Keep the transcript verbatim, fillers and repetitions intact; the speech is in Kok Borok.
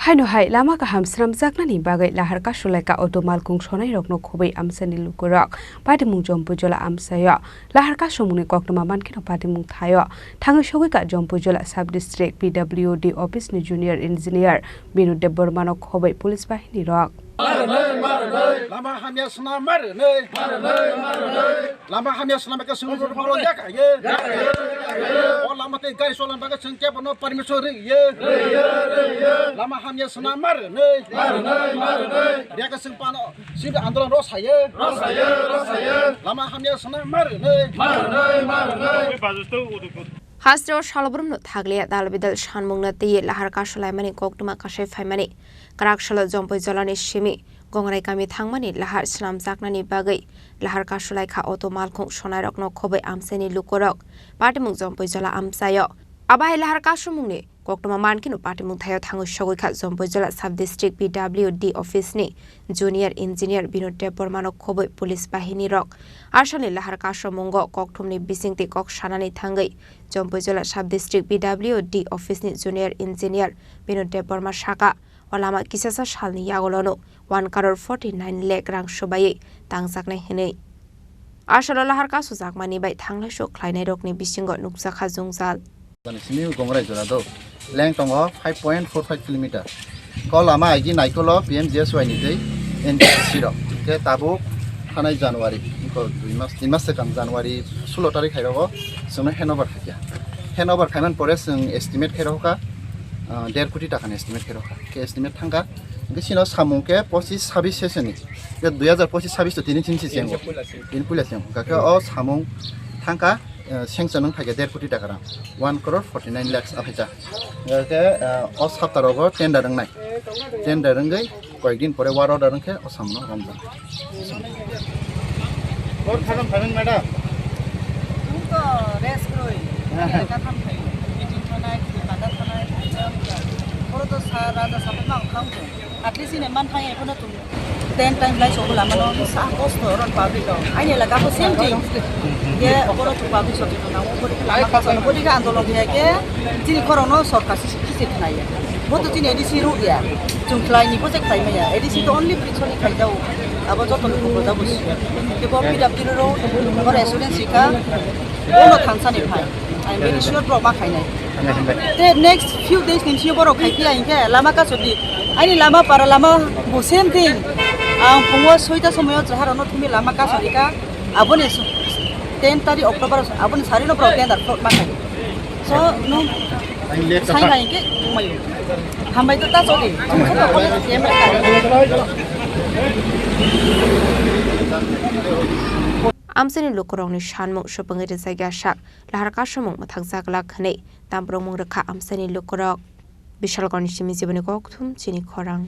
Haino hai lama kaham swnamjaknani bagwi lahar kasulaikha auto malkhung sonairokno khobwi amchaini lukurok. Patimung Jompuijola amchaio lahar kasumungni koktwma mankheno patimung thaio thangwi sogwikha Jompuijola sub district P W D office ni junior engineer Binu Debbarmano khobwi police bahinirok. Lama hamya swnam marnai. Lama hamya swnam khe chwng rwrwk borok yakha ye. O lama tei gari cholan bagwi chwng kebo no permission rw ye. Lama hamya swnam marnai. Rega chwng pano sibri andolon rw saye. Lama hamya swnam marnai. Hasteo salbrumno thakliya dal bidal sanmungno twiwi lahar kasulaimani koktwma kasai phaimani kwrak salo Jompuijolani simi Gongrai kami thangmani lahar swnamjaknani bagwi lahar kasulaikha auto malkhung sonairokno khobwi amchaini lukurok patimung Jompuijola amchaio. Abo hai lahar kasumungni koktwma mankheno patimung thaio thangwi sogwikha Jompuijola sub district P W D office ni junior engineer Binod Debbarmano khobwi police bahinirok. Asalni lahar kasumungo kokthumni bisingtwi kok sanani thangwi Jompuijola sub district P W D office ni junior engineer Binod Debbarma saka, o lama kisasa salni yagulono one crore forty nine lakh rang subaiwi tangjaknai hwnwi. Asalo lahar kasujakmani bai thanglaisu khlainairokni bisingo nukjakha jwngjal. Simi Gongrai jora do. Length tongo five point four five kilometer. Ko lama aigi naikolo P M G S Y ni tei N B C C rok. Ke tabuk thanai January, ko dui mas, tin mas swkang January sulo tarik hai rogo chwngno handover khaikha. Handover khaiman pore chwng estimate khai rokha, ah, der koti taka ni estimate khai rokha. Ke estimate thangkha. Hingke sino samung ke pochis sabis session ni. Ke dui hajar pochis sabis to tini chin si chengo. Tini puila chengo. Kake o samung thangkha, eh, sanction wng phaikha der koti taka rang. One crore forty nine lakhs aphaikha. Hingke, eh, o sapta rogo tender wngnai. Tender wngwi koyek din pore work order wngkhe o samno romjak. Bor khajam phaimani madam. Nung to rest roi. Katham khai. Meeting thanai, bada thanai. Boro to sa raja sapai ma wngkha wngkha. At least ine man thang ebono tum ten time lai sobo lama no sa kosto ron public rok. Aini elaka ko same thing. Ye boro tum public sobo na o bori lama ka sobo bori ka andolon ya ke. Chini khorokno sorkar si kisi khnaiya. Bo to chini A D C ruk ya. Chwng khlai ni bo je khlai maya. A D C to only bridge ni khai jao. Abo joto ni khobor jabo si. Ke bo P W D ro, bo residence ka. Bo no thansa ni phai. I am very sure bro ma khai nai. Te next few days ni sio boro khai pia inke lama ka sodi. Ani lama para lama bo same thing. Ang phungo soita somoyo jahar no thumi lama ka sodi ka. Aboni ten tari October aboni sari no bro tender ma khai. So, nung sai hai ke mayu. Hambai to ta choli. Amsini lukurokni sanmung supungwi rijak ya sak lahar kasumung mwthakjak lak hwnwi tamprwngmung rwkha amsini lukurok. Bishalgorni simi jiboni kokthum chini khorang.